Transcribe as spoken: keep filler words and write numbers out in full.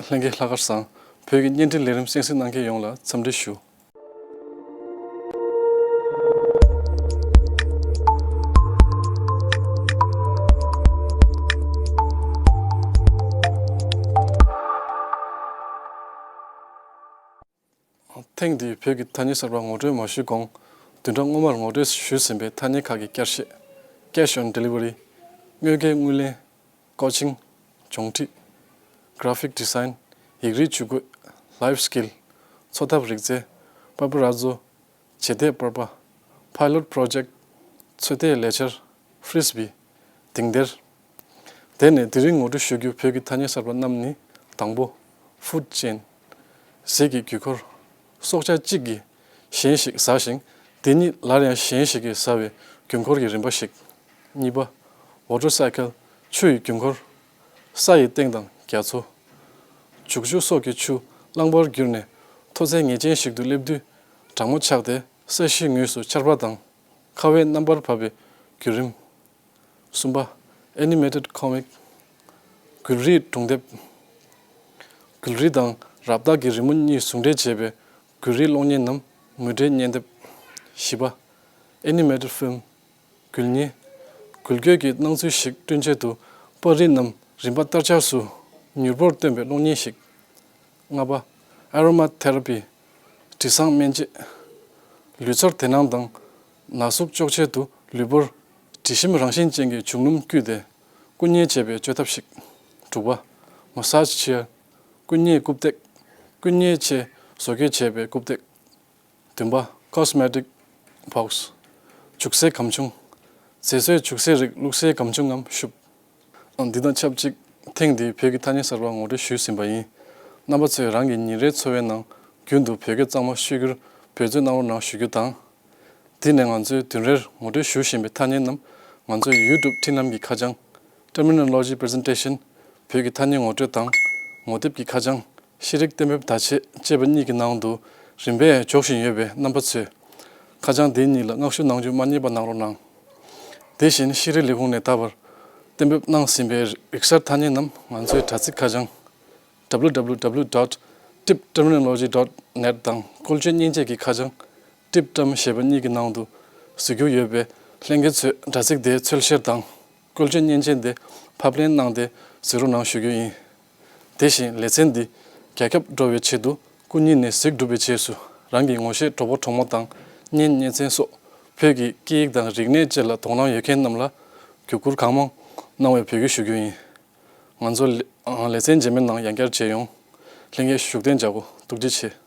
ལྷན་རྒྱས་ལྷག་དཀར་བཟང་། བོད་ཀྱི་བརྙན་འཕྲིན་ལས་རིམ་གསན་གཟིགས་གནང་མཁན་ཡོངས་ལ་འཚམས་འདྲི་ཞུ། ཐེངས་འདིའི་བོད་ཀྱི་ཐ་སྙད་གསར་པ་ངོ་སྤྲོད་མ་ཞུས་གོང་། བདུན་ཕྲག་སྔོན་མར་ངོ་སྤྲོད་ཞུས་ཟིན་པའི་ཐ་སྙད་ཁག་གི་བསྐྱར་བཤད། Cash on delivery། དངོས་སྐྱེལ་དངུལ་ལེན། ཀོ་ཆིང་། སྦྱོང་ཁྲིད། Graphic design། ཡིག་རིགས་ཇུས་འགོད། Life skill། འཚོ་ཐབས་རིག་རྩལ། པ་པ་ར་ཛོ། བྱེད་གཏེ་པར་པ། Pilot project། ཚོད་ལྟའི་ལས་འཆར། Frisbee། ལྡིང་གཏེར། དེ་ནས་དེ་རིང་ངོ་སྤྲོད་ཞུ་རྒྱུ་བོད་ཀྱི་ཐ་སྙད་གསར་པ་རྣམས་ནི། དང་པོ། Food chain། ཟས་ཀྱི་བརྒྱུད་འཁོར། སྲོག་ཆགས་གཅིག་གིས་གཞན་ཞིག་ཟ་ཞིང་། དེ་ཉིད་སླར་ཡང་གཞན་ཞིག་གིས་ཟ་བའི་བརྒྱུད་འཁོར་གྱི་རིམ་པ་ཞིག་གཉིས་པ། Water cycle། ཆུ་ཡི་བརྒྱུད་འཁོར། ས་ཡི་སྟེང་དང་རྒྱ་མཚོ། བྱུག་ཆུ་སོགས་ཀྱི་ཆུ་རླངས་པར་གྱུར་ནས་མཐོ་ཚད་ངེས་ཅན་ཞིག་ཏུ་སླེབས་དུས། གྲང་མོ་ཆགས་ཏེ་ས་གཞིའི་ངོས་སུ་ཆར་པ་དང་། ཁ་བས་རྣམ་པར་བབས་པའི་བརྒྱུད་རིམ། གསུམ་པ། Animated comic། འགུལ་རིས་སྒྲུང་དེབ། འགུལ་རིས་དང་རབ་བཏགས་ཀྱི་རི་མོ་གཉིས་ཟུང་འབྲེལ་བྱས་པའི་འགུལ་རིས་གློག་བརྙན་ནམ་ངོས་འབྲེལ་བརྙན་དེབ། བཞི་པ། Animated film། འགུལ་བརྙན། འགུལ་སྐྱོད་ཀྱི་སྣང་ཚུལ་ཞིག་བསྐྲུན་ཆེད་དུ་པར་རིས་རྣམས་རིམ་པ་ལྟར་ཆགས་སུ་མྱུར་པོར་སྟོན་པའི་གློག་བརྙན་ཞིག་ལྔ་པ། Aromatherapy། དྲི་བཟང་སྨན་དཔྱད། ལུས་ཚོར་བདེ་སྣང་དང་ན་ཟུག་གཅོག་ཆེད་དུ་ལུས་པོར་དྲི་ཞིམ་རང་བཞིན་ཅན་གྱི་འབྱུང་སྣུམ་བསྐུས་ཏེ་བསྐུ་མཉེ་བྱེད་པའི་བཅོས་ཐབས་ཤིག་དྲུག་པ། Massage chair། བསྐུ་མཉེ་རྐུབ་སྟེགས། བསྐུ་མཉེ་ཆེད་བཟོ་བཀོད་བྱས་པའི་རྐུབ་སྟེགས། བདུན་པ། Cosmetic box། བྱུག་སའི་སྒམ་ཆུང་། མཛེས་བཟོའི་བྱུག་སའི་རིགས་བླུགས་སའི་སྒམ་ཆུང་ངམ་ཤུབས། འདི་དང་ཆབས་ཅིག་ཐེངས་འདིའི་བོད་ཀྱི་ཐ་སྙད་གསར་པ་ངོ་སྤྲོད་ཞུས་ཟིན་པ་ཡིན། རྣམ་པ་ཚོས་རང་གི་ཉིན་རེའི་འཚོ་བའི་ནང་རྒྱུན་དུ་བོད་སྐད་གཙང་མ་ཤོད་རྒྱུར་འབད་བརྩོན་གནང་རོགས་གནང་ཞུ་རྒྱུ་དང་། འདི་ནས་ང་ཚོས་བདུན་རེར་ངོ་སྤྲོད་ཞུ་བཞིན་པའི་ཐ་སྙད་རྣམས་ང་ཚོའི་YouTube འཕྲིན་ལམ་གྱི་ཁ་བྱང་། Terminology presentation། བོད་ཀྱི་ཐ་སྙད་ངོ་སྤྲོད་དང་ངོ་དེབ་ཀྱི་ཁ་བྱང་། ཤེས་རིག་གཏན་འབེབས་བརྡ་ཆད་ཅེས་པ་གཉིས་ཀྱི་ནང་དུ་རིམ་པས་འཇོག་བཞིན་ཡོད་པས། རྣམ་པ་ཚོས་ཁ་བྱང་དེ་གཉིས་ལ་མངགས་ཞུ་གནང་རྒྱུ་མ་བསྙེལ་བ་གནང་རོགས་གནང་། དེ་བཞིན་ཤེས་རིག་ལས་ཁུངས་ནས་ད་བར་གཏན་འབེབས་གནང་ཟིན་པའི་རིག་གསར་ཐ་སྙད་རྣམས་ང་ཚོའི་དྲ་ཚིགས་ཁ་བྱང་www dot tip terminology dot net དང་བཀོལ་སྤྱོད་མཉེན་ཆས་ཀྱི་ཁ་བྱང་། Tip Term ཞེས་པ་གཉིས་ཀྱི་ནང་དུ་གཟིགས་རྒྱུ་ཡོད་པས། ལྷན་རྒྱས་ཚོས་དྲ་ཚིགས་དེའི་འཚོལ་བཤེར་དང་བཀོལ་སྤྱོད་མཉེན་ཆས་དེ་ཕབ་ལེན་གནང་སྟེ་གཟིགས་རོགས་གནང་ཞུ་རྒྱུ་ཡིན། དེ་བཞིན་ལེ་ཚན་འདི་རྒྱ་ཁྱབ་འགྲོ་བའི་ཆེད་དུ་སྐུ་ཉིད་ནས་གཟིགས་སྒྲུབ་པའི་རྗེས་སུ་རང་གི་ངོ་ཤེས་གྲོགས་པོ་གྲོགས་མོ་དང་གཉེན་ཉེ་ཚན་སོགས་བོད་ཀྱི་སྐད་ཡིག་དང་རིག་གནས་བཅས་ལ་དོ་སྣང་ཡོད་མཁན་རྣམས་ལ་བརྒྱུད་བསྐུར་གང་མང་གནང་བའི་འབོད་སྐུལ་ཞུ་རྒྱུ་ཡིན། ང་ཚོ་ལེ་ལེ་ཚན་རྗེས་མའི་ནང་ཡང་བསྐྱར་མཇལ་ཡོང་། ལྷན་རྒྱས་བཞུགས་གདན་འཇགས་གོ། ཐུགས་རྗེ་ཆེ།